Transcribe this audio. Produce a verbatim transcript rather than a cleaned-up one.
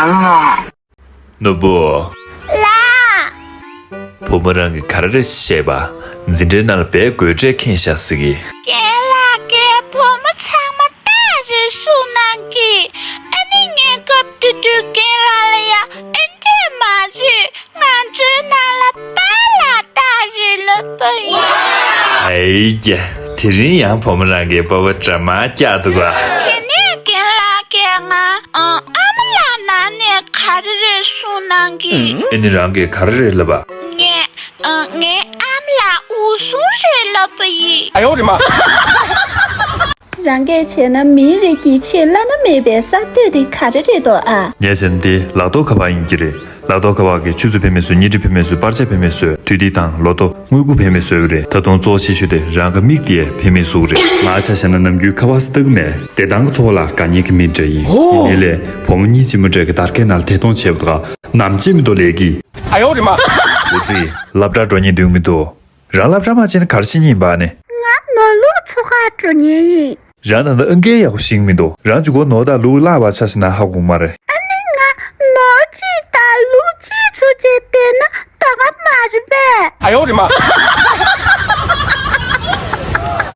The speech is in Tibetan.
ནོར་བུ། ལགས། བུ་མོ་རང་གིས་ག་རེ་རེད་བཤད་པ། འཛིན་གྲྭའི་ནང་ལ་བས་དགོད་སྒྲ་ཁེངས་ཤག་ཟེར་གི། རྒན་ལགས། རྒན་བུ་མོ་ཚང་མ་རྟགས་རེད་གསུངས་གནང་གི། ཨ་ནི་ངས་སྐབས་དེ་དུས་རྒན་ལགས་ལ་ཡ་ཨེ་འདྲས་མ་རེད། ང་ཚོའི་ནང་ལ་པཱ་ལགས་རྟགས་རེད་ལབ་པ་ཡིན། ཨེ་ཡ། དེ་རིང་ཡང་བུ་མོ་རང་གིས་པ་ཕ་འདྲ་མ་བཀྱག་འདུག་ག། དེ་ནས་རྒན་ལགས་ཀྱིས་ང་ཨ་མ་ལགས་ནང་ནས་ག་རེ་རེད་གསུངས་གནང་གི། ཨེ་ནི་རང་གིས་ག་རེ་རེད་ལབ་པ། ངས་ཨ་ངའི་ཨ་མ་ལགས་འུ་ཟུང་རེད་ལབ་པ་ཡིན། ཨ་ཡོ་རེ་མ། རང་གིས་བྱས་ན་མིའི་རིགས་ཀྱི་ཆེས་བླ་ན་མེད་པའི་གསར་གཏོད་དེ་ག་རེ་རེད་དོ་ཨ། ངས་བྱས་ན་དེ་ལག་ཐོག་ཁ་པར་ཡིན་གྱི་རེད། ལག་ཐོག་ཁ་པར་གྱིས་ཆུ་ཚོད་འཕེན་མེད་བཟོས། བརྙན་འཕྲིན་འཕེན་མེད་བཟོས། པར་ཆས་འཕེན་མེད་བཟོས། དུས་ཐིག་དང་ལོ་ཐོ། དངུལ་ཁུག་འཕེན་མེད་བཟོས་པ་རེད། ད་དུང་གཙོ་ཆེ་ཤོས་དེ་རང་གི་མིག་དེ་འཕེན་མེད་བཟོས་པ་རེད། ང་ཆ་བཞག་ན་ནམ་རྒྱུན་ཁ་པར་ལྟ་གི་མེད། བདེ་ཐང་གི་འཚོ་བ་ལ་དགའ་ཉེ་གི་མི་འདྲ་ཡིན། ཡིན་ནའི་ལས་བུ་མོ་གཉིས་ཅི་མོ་འདྲ་གི་དར་གའི་ནང་ལ་ཐད་གཏོང་བྱས་པ་དང་ནམ་བྱེད་མི་འདུག་ལས་ཀྱི། ཨ་ཡོ་རེ་མ། འོ་དེ་སློབ་གྲྭ་འགྲོ་ཉེན་འདུག་མི་འདུག་རང་སློབ་གྲྭ་མ་ཕྱིན་ན་ག་རེ་བྱེད་ཉེན་པ་ནི། ང་ནོར་ལུག་འཚོ་ཁ་འགྲོ་ཉེན་ཡིན། རང་ད་ལྟ་ཨང་ཀི་ཡག་པོ་ཤེས་ཀྱི་མི་འདུག་རང་གཅིག་པོ་ནོར་དང་ལུག་བརླག་པ་ཆ་བཞག་ན་ཧ་གོ་གི་མ་རེད། ཨ་ནི་ང་ནོར་གཅིག་དང་ལུག་གཅིག་ཚོ་བྱས་བསྡད་ན་དོ་ག་མ་རེད་པས། ཨ་ཡོ་རེ་མ།